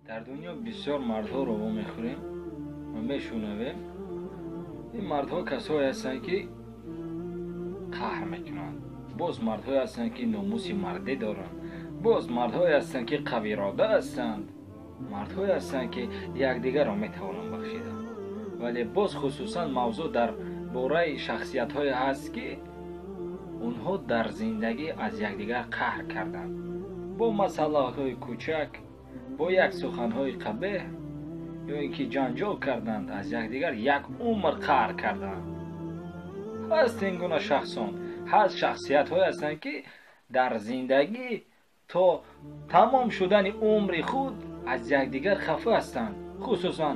Дар дунё бисёр мардҳоро вомехӯрем ва мешунавем. Ин мардҳо касое ҳастанд, ки қаҳр мекунанд. Боз мардҳое ҳастанд, ки номуси мардӣ доранд. Боз мардҳое ҳастанд, ки қавирода ҳастанд. Мардҳое ҳастанд, ки якдигарро метавонанд бахшида. Вале боз хусусан мавзӯъ дар бораи шахсиятҳое ҳаст, ки онҳо дар зиндагӣ аз якдигар қаҳр карданд. Бо масъалаҳои кӯчак, бо як суханҳои қабеҳ ё ин ки ҷанҷол карданд, аз якдигар як умр қаҳр карданд. Ҳаст ин гуна шахсон, ҳаст шахсиятҳое ҳастанд, ки дар зиндагӣ то тамом шудани умри худ аз якдигар хафа ҳастанд. Хусусан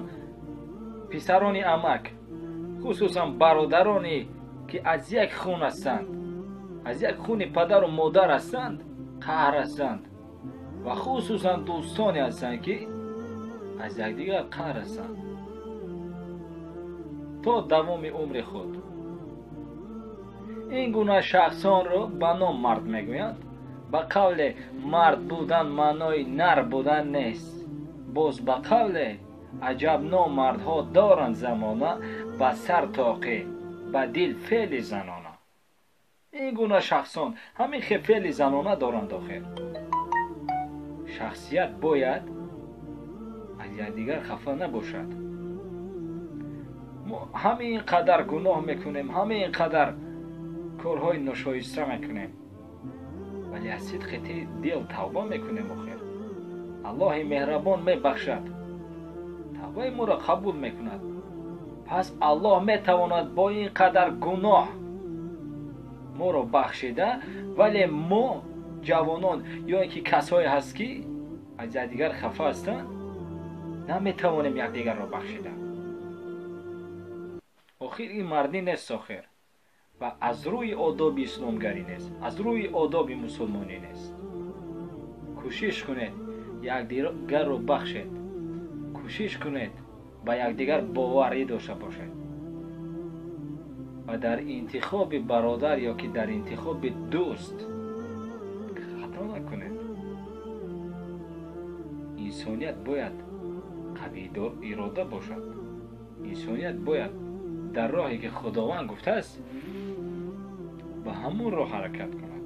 писарони амак, хусусан бародароне ки аз як хун ҳастанд, аз як хуни падару модар ҳастанд, қаҳр ҳастанд ва хусусан дӯстоне ҳастанд, ки аз якдигар қаҳр ҳастанд то давоми умри худ. Ин гуна шахсонро ба ном мард мегӯянд. Ба қавле мард будан маънои нар будан нест. Боз ба қавле аҷаб номардҳо доранд замона, ба сар тоқӣ, ба дил феъли занона. Ин гуна шахсон ҳамин хел феъли занона доранд. Охир шахсият бояд аз якдигар хафа набошад. Мо ҳамин қадар гуноҳ мекунем, ҳамин қадар корҳои ношоиста мекунем, вале аз сидқи дил тавба мекунем. Охир Аллоҳи меҳрабон мебахшад, тавбаи моро қабул мекунад. Пас Аллоҳ метавонад бо ин қадар гуноҳ моро бахшида, вале мо ҷавонон ё ин ки касое ҳаст, ки аз якдигар хафа ҳастанд, наметавонем якдигарро бахшида. Охир ин мардӣ нест, охир ва аз рӯи одоби исломгарӣ нест, аз рӯи одоби мусулмонӣ нест. Кӯшиш кунед, якдигарро бахшед, кӯшиш кунед, ба якдигар боварӣ дошта бошед ва дар интихоби бародар ё ки дар интихоби дӯст хато накунед. Инсоният бояд қавидор ирода бошад. Инсоният бояд дар роҳе ки Худованд гуфтааст, ба ҳамон роҳ ҳаракат кунад,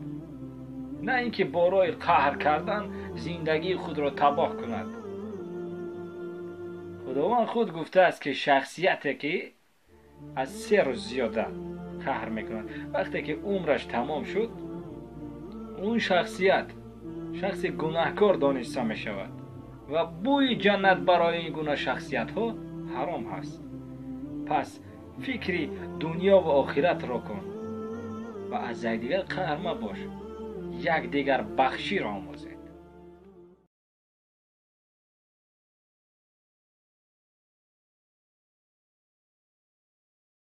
на ин ки бо роҳи қаҳр кардан зиндагии худро табоҳ кунад. Худованд худ гуфтааст, ки шахсияте ки аз 3 рӯз зиёда қаҳр мекунад, вақте ки умраш тамом шуд, он шахсият шахси гунаҳкор дониста мешавад ва бӯи ҷаннат барои ин гуна шахсиятҳо ҳаром ҳаст. Пас фикри дунё ва охиратро кун ва аз якдигар қаҳр мабош, якдигар бахширо омӯзед.